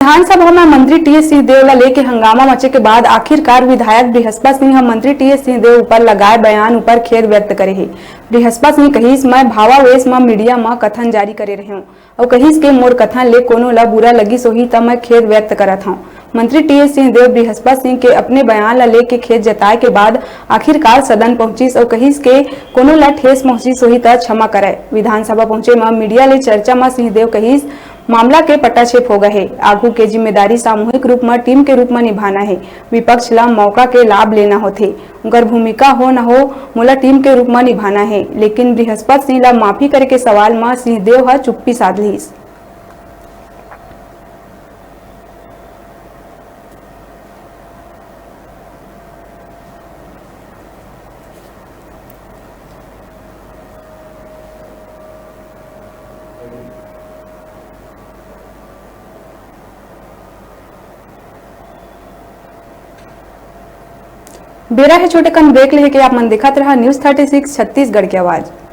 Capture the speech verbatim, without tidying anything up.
विधानसभा म मंत्री टीएस सिंहदेव ल लेके हंगामा मचे के बाद आखिरकार विधायक बृहस्पत सिंह ह मंत्री टीएस सिंहदेव ऊपर लगाए बयान ऊपर खेद व्यक्त करे हे। बृहस्पत सिंह कहिस, "मैं भावावेश म मीडिया म कथन जारी करे रहेंव।" अउ कहिस के मोर कथन ले कोनो ल बुरा लगिस होही त मैं खेद व्यक्त करत हंव। मंत्री टीएस सिंहदेव बृहस्पत सिंह के अपने बयान ल लेके खेद जताए के बाद आखिरकार सदन पहुंचिस अउ कहिस के कोनो ल ठेस पहुंचिस होही त क्षमा करय। विधानसभा पहुंचे म मीडिया ले चर्चा म सिंहदेव कहिस, मामला के पटाक्षेप हो गए हे। आगू के जिम्मेदारी सामूहिक रूप म टीम के रूप म निभाना हे। विपक्ष ल मौका के लाभ लेना होथे। उनकर भूमिका हो न हो, मोला टीम के रूप म निभाना हे, लेकिन बृहस्पत सिंह ल माफी करे के सवाल म सिंहदेव ह चुप्पी साध लिस। बेरा हे छोटे कन ब्रेक लेके, आप मन देखत रहा न्यूज़ थर्टी सिक्स छत्तीसगढ़ के आवाज़।